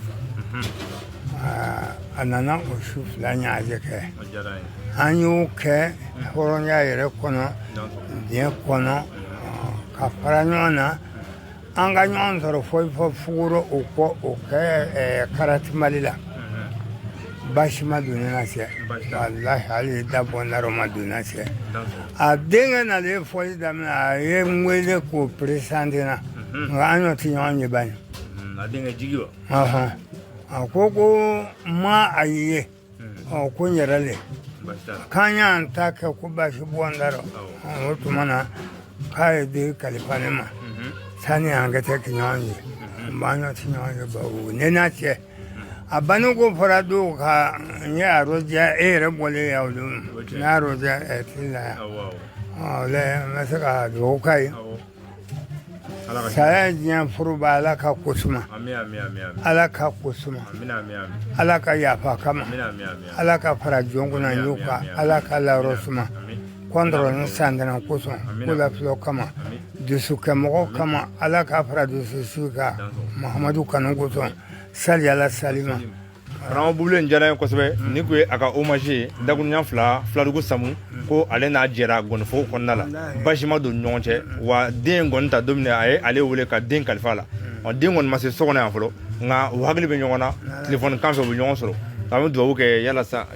Speaker 2: A nana o su 2 ɲɛnajɛ kɛ. An y'o kɛ hɔrɔnya yɛrɛ kɔnɔ, diɲɛ kɔnɔ, ka fara ɲɔgɔn na, an ka ɲɔgɔn sɔrɔ fɔ fɔ fugoro o kɔ, o kɛ karati Mali la. Baasi ma don ne na cɛ, walahi, hali da bɔ n ma don na cɛ. A denkɛ nalen fɔli daminɛ, a ye n wele k'o présenter na, nka an y'o tɛ ɲɔgɔn ye bani. A ko ko ma a ye ɔ ko n yɛrɛ le k'an y'an ta kɛ, ko baasi bɔ n da rɔ. O tuma na k'a ye den kalifa ne ma sani an ka tɛ ɲɔgɔn ye. An y'o tɛ ɲɔgɔn ye bawo ne n'a cɛ. A banni ko fɔra don ka n ye arodiya, e yɛrɛ bɔlen yan o don, n ye arodiya tili la yan. Ɔ n bɛ se ka dugawu k'a ye. Saya diɲɛ foroba, Ala ka ko suma, Ala ka ko suma, Ala ka yafa kama, Ala ka fara jɔn kunna y'o kan, Ala ka layɔrɔ suma kɔntɔrɔ ni santana kosɔn, ko lafilɔ kama, dusukɛmɔgɔ kama, Ala ka fara dusu su kan, Mahamadu kanu kosɔn, sali Ala salima.
Speaker 1: Karamɔgɔ Bubilen diyara n ye kosɛbɛ. Nin tun ye a ka hommage ye, dakuruɲa 2. Filadugu Samu ko ale n'a jɛra gɔnifɔ kɔnɔna la, baasi ma don ɲɔgɔn cɛ. Wa den ye gɔni ta don min na, a ye ale wele ka den kalifa a la. Ɔ, den kɔni ma se so kɔnɔ yan fɔlɔ, nka u hakili bɛ ɲɔgɔn na, telefɔni kan fɛ u bɛ ɲɔgɔn sɔrɔ. An bɛ dugawu kɛ yalasa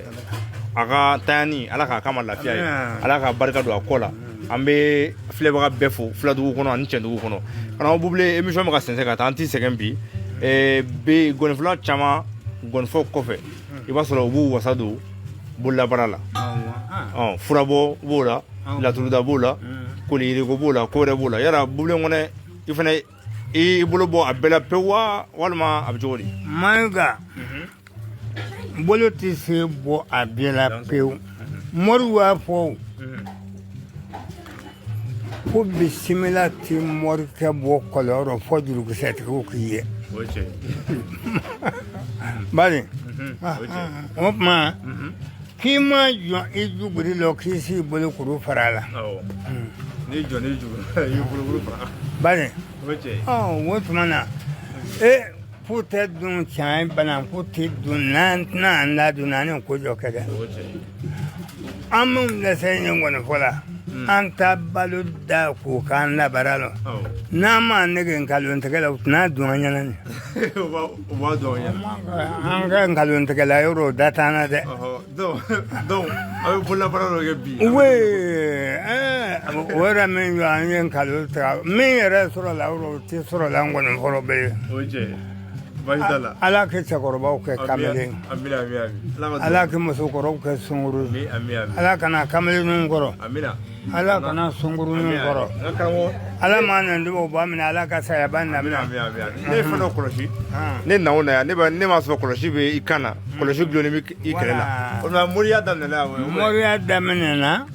Speaker 1: a ka tanyani, Ala k'a kama lafiya ye, Ala ka barika don a kɔ la. An bɛ filɛbaga bɛɛ fo Filadugu kɔnɔ ani Cɛndugu kɔnɔ. Karamɔgɔ Bubile, émission bɛ ka sɛnsɛn ka taa, an t'i sɛgɛn bi. Bi gɔnifɔla caman, gɔnifɔ kɔfɛ, i b'a sɔrɔ u b'u wasa don bololabaara la. Ɔ, furabɔ b'o la, laturuda b'o la, koliyiriko b'o la, ko wɛrɛ b'o la. Yala Bubilen kɔnɛ, i fana i bolo bɔ a bɛɛ la pewu wa, walima a bɛ cogo di?
Speaker 2: Mayiga, bolo tɛ se bɔ a bɛɛ la pewu. Moriw b'a fɔ ko bisimila tɛ morikɛ bɔ kɔlɔn fɔ jurukisɛtigiw k'i ye. Bari o tuma k'i ma jɔ i juguri la, k'i s'i bolo kuru fara a la. Bari o tuma na e ko tɛ dun tiɲɛ bananku tɛ dun n'an tɛna an ladon an ni ko jɔ kɛ dɛ. An minnu dɛsɛ ye ngɔnifɔ la, an ta balo da k'o k'an labara la, n'an ma nege nkalontigɛ la, u tɛna dun an ɲɛna nin. An ka nkalontigɛla yɔrɔ da t'an na dɛ.
Speaker 1: Donc aw bɛ bololabaara dɔ kɛ bi.
Speaker 2: Oui, o yɛrɛ min jɔ an ye nkalon tigɛ min yɛrɛ sɔrɔ la, o tɛ sɔrɔ la ngɔnifɔ bɛɛ ye. Ala ka cɛkɔrɔbaw kɛ kamalen, Ala ka musokɔrɔbaw kɛ sunguru, Ala kana kamalenninw kɔrɔ, Ala kana sunguruninw kɔrɔ, Ala ma nan o ba minɛ, Ala ka sayaba
Speaker 1: minɛ. Ne ye fɛn dɔ kɔlɔsi, ne na o na yan, ne m'a sɔrɔ kɔlɔsi bɛ i kan na, kɔlɔsi dulonnen bɛ i kɛrɛ la. O tuma moriya daminɛna?
Speaker 2: Moriya daminɛna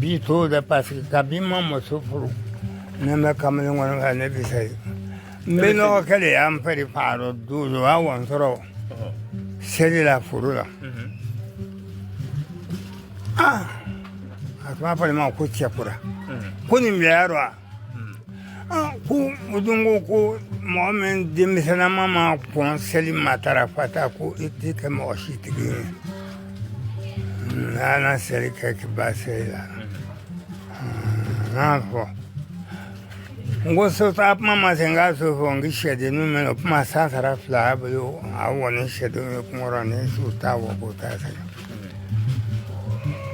Speaker 2: bi t'o dɛ, parce que kabi n ma muso furu, ne bɛ kamalen kɔnɔ kan, ne bɛ se n bɛ nɔgɔkɛ de y'an fɛ faarɔ don o y'a wɔn sɔrɔ seli la foro la. A tun b'a fɔ ne ma ko cɛkura, ko nin bila yɔrɔ wa, ko O dun ko mɔgɔ min denmisɛnnama ma kɔn seli matarafa ta ko i tɛ kɛ mɔgɔ si tigi ye. N'a na seli kɛ k'i ba seli la. N'a fɔ n ko so taa kuma ma se n k'a so fɔ n ko sɛdenninw mɛn o kuma san sara fila a bolo a wɔ ni sɛdenw ye kungo ni su t'a wɔ k'o t'a sɛgɛn.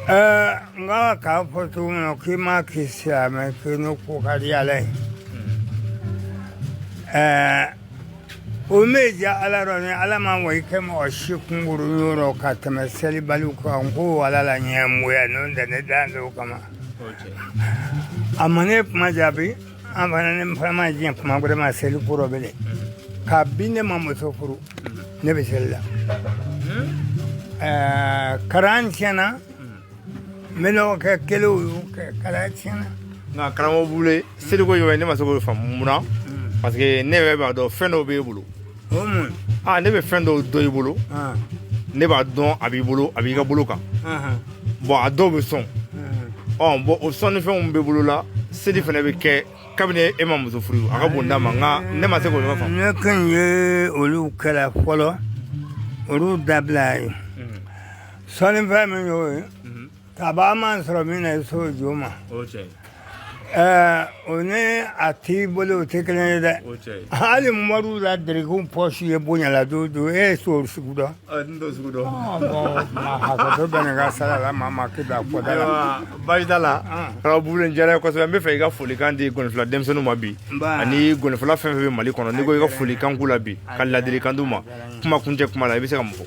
Speaker 2: Ɛɛ n ka k'a fɔ cogo min na k'i ma k'i silamɛ k'i ni ko ka di Ala ye. Ɛɛ o mɛ diya Ala rɔ ni Ala ma wa i kɛ mɔgɔ si kunkuru yɔrɔ ka tɛmɛ selibaliw kan ko Ala la ɲɛmɔgɔya n'o tɛ ne dan t'o kama. A ma ne kuma jaabi an fana ne fana ma diɲɛ kuma wɛrɛ ma seli ko rɔ bilen. Kabi ne ma muso furu ne bɛ seli la. Ɛɛ kalan tiɲɛna n bɛ nɔgɔ kɛ kelenw y'u kɛ kalan tiɲɛna.
Speaker 1: Nka karamɔgɔ Bubule, seliko yɔrɔ ne ma se k'o faamu mun na? Parce que ne yɛrɛ b'a dɔn fɛn dɔw b'e bolo.
Speaker 2: O mun?
Speaker 1: Ah, ne bɛ fɛn dɔw dɔn i bolo. Ne b'a dɔn a b'i bolo, a b'i ka bolo kan. Bon, a dɔw bɛ sɔn. Ɔ bon, o sɔnnifɛnw bɛ bolo la, seli fana bɛ kɛ kabini e ma muso furu, a ka bon d'a ma, nka ne ma se k'o yɔrɔ faamu.
Speaker 2: Ne kun ye olu kɛlɛ fɔlɔ, olu dabila ye. Sɔnnifɛn min y'o ye, kaba ma sɔrɔ min na i s'o jo ma.
Speaker 1: O tiɲɛ.
Speaker 2: Ɛɛ o ni a t'i bolo o tɛ kelen ye dɛ.
Speaker 1: O tiɲɛ.
Speaker 2: Hali moriw la dirikiw pɔsi ye bonyala don don e ye s'o sugu dɔn.
Speaker 1: N t'o sugu dɔn.
Speaker 2: Bon, hakɛto bɛ nin ka sara la maa ma k'i bila kɔda la.
Speaker 1: Ayiwa, baasi t'a la. Karamɔgɔ Bubule, n diyara n ye kosɛbɛ. N bɛ fɛ i ka folikan di gɔnifila denmisɛnninw ma bi ani gɔnifila fɛn fɛn bɛ Mali kɔnɔ. N'i ko i ka folikan k'u la bi ka ladilikan d'u ma, kuma kuncɛ kuma la, i bɛ se ka mun fɔ?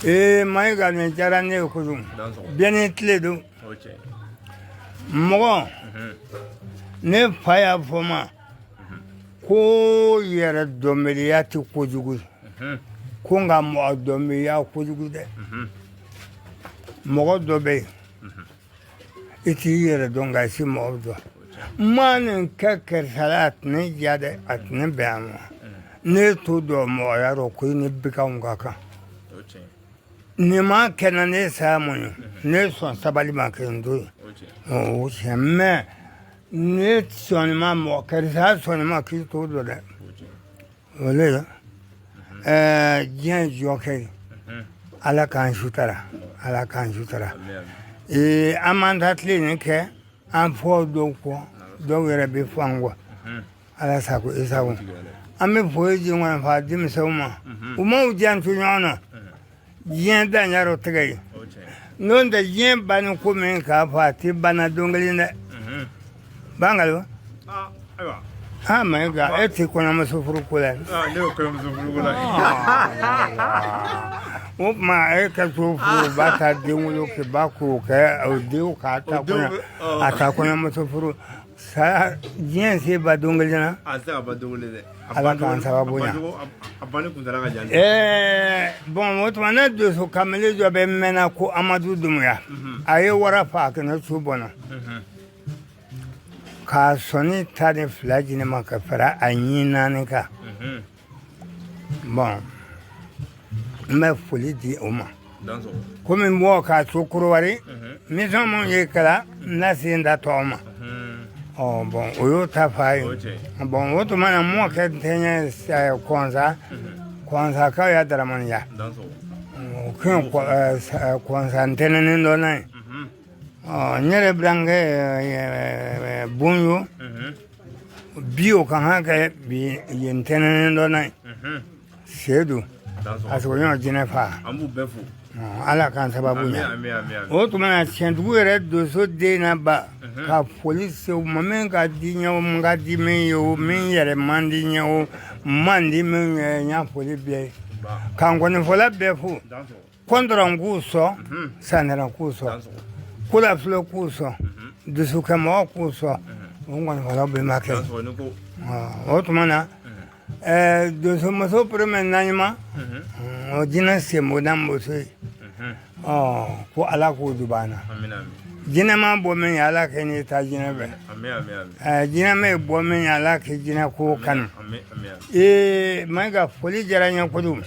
Speaker 2: Ee Mayiga, nin diyara ne ye kojugu. Bɛɛ ni tile don. Mɔgɔ ne fa y'a fɔ ma ko yɛrɛ dɔnbaliya tɛ kojugu ye, ko nka mɔgɔ dɔnbaliya kojugu dɛ. Mɔgɔ dɔ bɛ yen i t'i yɛrɛ dɔn nka i si mɔgɔ dɔn. N ma nin kɛ karisa la, a tɛ ne diya dɛ, a tɛ ne bɛn a ma. Ne t'o dɔn mɔgɔya rɔ ko i ni baganw ka kan. Nin ma kɛ na ne saya mun ye, ne sɔn sabali ma kɛ n to yen. O tiɲɛ, mais ne sɔnni ma mɔgɔ karisa sɔnni ma k'i t'o dɔn dɛ. O le ɛɛ diɲɛ jɔ kɛ Ala k'an sutara, Ala k'an sutara. Ee an m'an ta tile nin kɛ an fɔ dɔw kɔ, dɔw yɛrɛ bɛ fɔ an kɔ. Ala sago i sago. An bɛ foli di ŋɔnifɔ denmisɛnw ma, u m'u janto ɲɔgɔn na. Diɲɛ danyɔrɔ tɛgɛ ye n'o tɛ diɲɛ banni ko min k'a fɔ a tɛ banna don kelen dɛ. Bangalo ha Mayiga, e tɛ kɔɲɔmuso furu ko la.
Speaker 1: Ne bɛ kɔɲɔmuso furu ko la.
Speaker 2: O tuma e ka to furu ba ta den wolo kɛ ba k'o kɛ o denw k'a ta kɔɲɔ a ta kɔɲɔmuso furu saya diɲɛ se ba don kelen na.
Speaker 1: A tɛ se ka ban don kelen dɛ.
Speaker 2: Ala k'an sababu ɲa.
Speaker 1: A banni kuntala ka jan.
Speaker 2: Ɛɛ bon, o tuma ne donso kamalen dɔ bɛ mɛnna ko Amadu Dumuya. A ye wara fa kɛnɛ su bɔnna k'a sɔnni 12 di ne ma ka fara a ɲin naani kan. Bon, n bɛ foli di o ma. Komi n bɔ k'a to Korowari mission mun ye kɛra n na sen da tɔgɔ ma. Ɔ bon, o y'o ta fa ye. Bon, o tuma na mɔkɛ tɛ kɔnsa kɔnsakaw ya daramaniya o kɛ kɔnsa ntɛnɛnin dɔ n'a ye. Ɔ n yɛrɛ burankɛ bonyo bi o ka kan kɛ bi yen ntɛnɛnin dɔ n'a ye. Sedu a sɔgɔ ɲɔgɔn jinɛ fa.
Speaker 1: An b'u bɛɛ fo.
Speaker 2: Ala k'an sababu ɲa. O tuma na tiɲɛdugu yɛrɛ donso den na ba ka foli se u ma min ka di n ye o min ka di min ye o min yɛrɛ man di n ye o man di min ye, n y'a foli bɛɛ ye. Ka nkɔnifɔla bɛɛ fo. Kɔntɔrɔn k'u sɔn, santɛrɛ k'u sɔn, kolafilo k'u sɔn, dusukɛmɔgɔ k'u sɔn, o nkɔnifɔlaw bɛnbakɛ. O tuma na donsomuso pɛrɛmɛ naɲuman o jinɛ senbonda muso ye. Ɔ ko Ala k'o duba an na. Jinɛ ma bɔ min ye Ala kɛ n'i ta jinɛ bɛ. Jinɛ ma bɔ min ye Ala kɛ jinɛ ko kanu. Ee Mayiga, foli diyara n ye kojugu.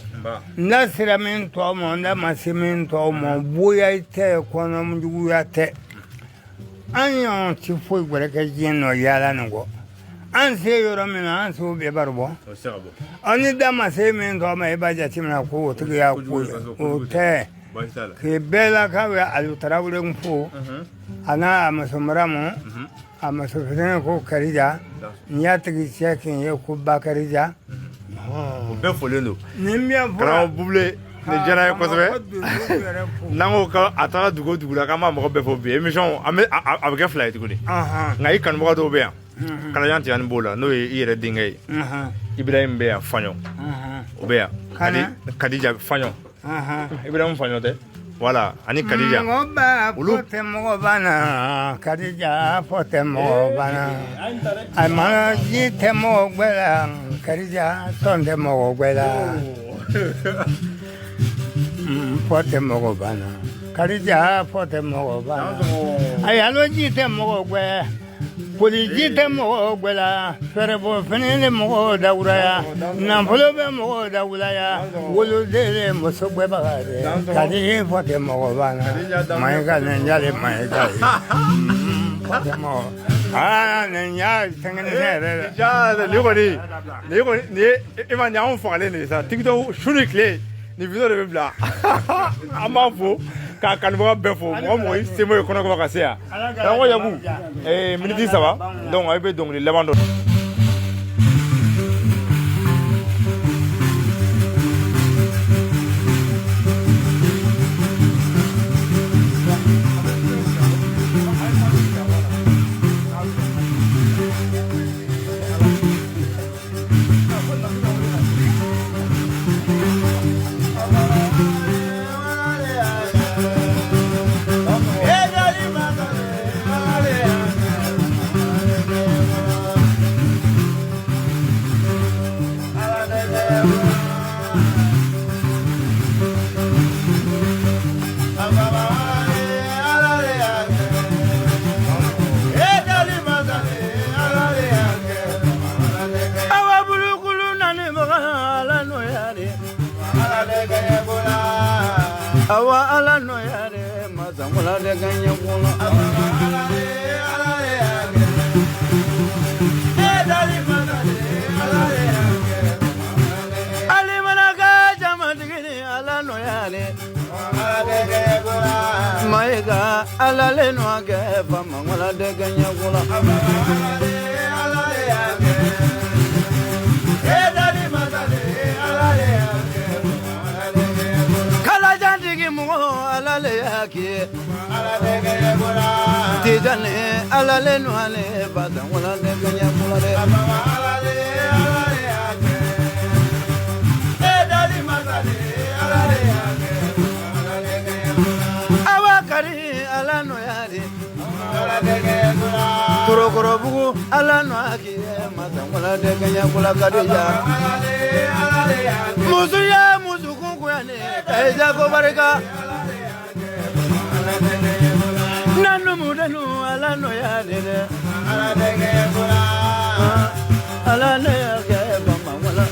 Speaker 2: N da sera min tɔgɔ ma, n da ma se min tɔgɔ ma, bonya tɛ, kɔnɔjuguya tɛ. An ɲɔgɔn tɛ foyi wɛrɛ kɛ diɲɛ nɔ yaala nin kɔ. An se yɔrɔ min na an s'o bɛɛ baro bɔ. An ni da ma se min tɔgɔ ma, e b'a jateminɛ ko o tigi y'a ko ye. O tɛ. K'i bɛɛ la k'a bɛ Alu Tarawele fo, a n'a muso Maramu, a muso fitinin ko Karija, n y'a tigi cɛ kin ye ko Bakarija.
Speaker 1: O bɛɛ folen don.
Speaker 2: Nin bɛ fɔ
Speaker 1: Karamɔgɔ Bubule, nin diyara n ye kosɛbɛ. N'an ko k'a taara dugu o dugu la k'an b'a mɔgɔ bɛɛ fo bi émission an bɛ a bɛ kɛ fila ye tuguni. Nka i kanubaga dɔw bɛ yan. Kalajan Tijani b'o la, n'o ye i yɛrɛ denkɛ ye. Ibrahim bɛ yan Faɲɔ. O bɛ yan. Kadija Faɲɔ. Ibrahim Faɲɔ tɛ. Voilà, ani Kadija.
Speaker 2: Mɔgɔ ba tɛ mɔgɔ banna, Kadija fɔ tɛ mɔgɔ banna. A mana ji tɛ mɔgɔ gbɛ la, Kadija sɔn tɛ mɔgɔ gbɛ la. Fɔ tɛ mɔgɔ banna, Kadija fɔ tɛ mɔgɔ banna. A yalo ji tɛ mɔgɔ gbɛ. Poliji tɛ mɔgɔ gbɛ la, fɛɛrɛbɔ fini ni mɔgɔ dawuraya, nafolo bɛ mɔgɔ dawuraya, woloden ni muso gbɛbaga dɛ, Kadi fɔ tɛ mɔgɔ banna, Mayiga nin jale Mayiga ye, fɔ tɛ mɔgɔ, aa nin y'a sɛgɛn yɛrɛ
Speaker 1: dɛ. Nin kɔni, nin kɔni, nin ye e ma nin y'anw fagalen de ye sa, TikTok su ni tile nin vidéo de bɛ bila. An b'a fo k'a kanubaga bɛɛ fo, mɔgɔ mɔgɔ i sen bɔ i kɔnɔ ka se yan. Karamɔgɔ Yaku, miniti 3, donc a bɛ dɔnkili laban dɔ.
Speaker 3: Awa ala no yare mazangola de ganye kola Ali manaka jamatigi ala no yare Mayiga ala le no age famangola de ganye kola Ala le yake Tijani ala le no ale badangola de ganye kola de Awakari ala no yare Torokorobugu ala no ake madangola de ganye kola kadija Musu ya musu kunkuya ne Eja ko barika Nanu mudanu ala no ya dede Ala ne ya ke mama wala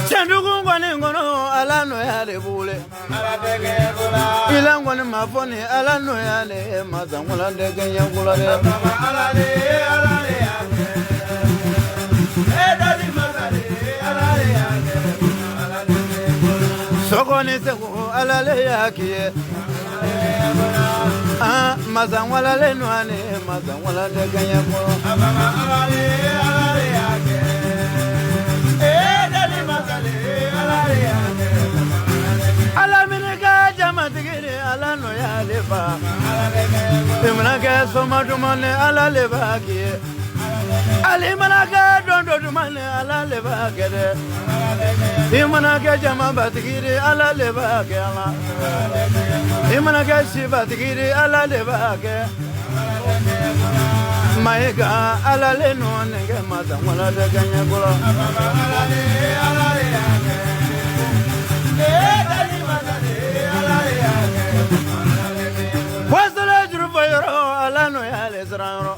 Speaker 3: Chandugu ngwani ngono ala no ya de bule Ila ngwani mafoni ala no ya le mazangola de ganyangula de Sogoni sego ala le yake Ah mazangola le no ale mazangola de ganyangula Ala mineka jamatigi ala no ya leba Imana soma dumane ala leba ki Ali mana dondo dumane ala leba kede Imana ke jama batigiri ala leba ke ala Imana ke sibatigiri ala leba ke Mayiga ala le no nge mazangola de ganyagula Wasala jurufa yɔrɔ ala no y'ale siran yɔrɔ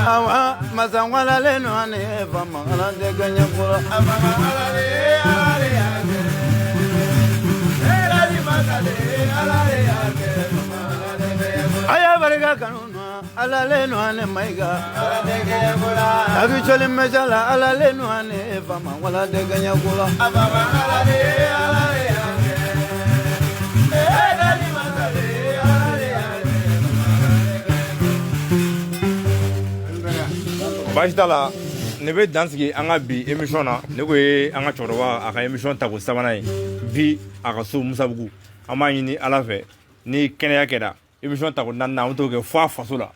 Speaker 3: Awa mazangola le no ane fama ala de ganyagula Ala le nu ane Mayiga. Abi joli mɛjala Ala le nu ane fama wala tɛ kɛɲɛ ko la.
Speaker 1: Baasi t'a la, ne bɛ dan sigi an ka bi émission na. Ne ko ye an ka cɛkɔrɔba a ka émission tako sabanan ye bi a ka so Musabugu. An b'a ɲini Ala fɛ ni kɛnɛya kɛra, émission tako naaninan an bɛ t'o kɛ fo a faso la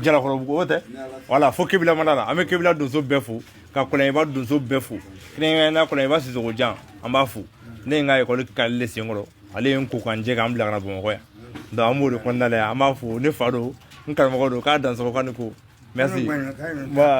Speaker 1: Jalakɔrɔbugu, o tɛ wala fo Kebila mara la. An bɛ Kebila donso bɛɛ fo, ka Kɔlɔnjɛba donso bɛɛ fo, kɛrɛnkɛrɛnnenya la Kɔlɔnjɛba Sisoko Jan, an b'a fo. Ne ye n ka ekɔli kalile de senkɔrɔ, ale ye n ko ka n jɛ k'an bila ka na Bamakɔ yan. Donc an b'o de kɔnɔna la yan, an b'a fo. Ne fa don, n karamɔgɔ don, k'a dansɔgɔ k'a ni ko. Merci. Voilà.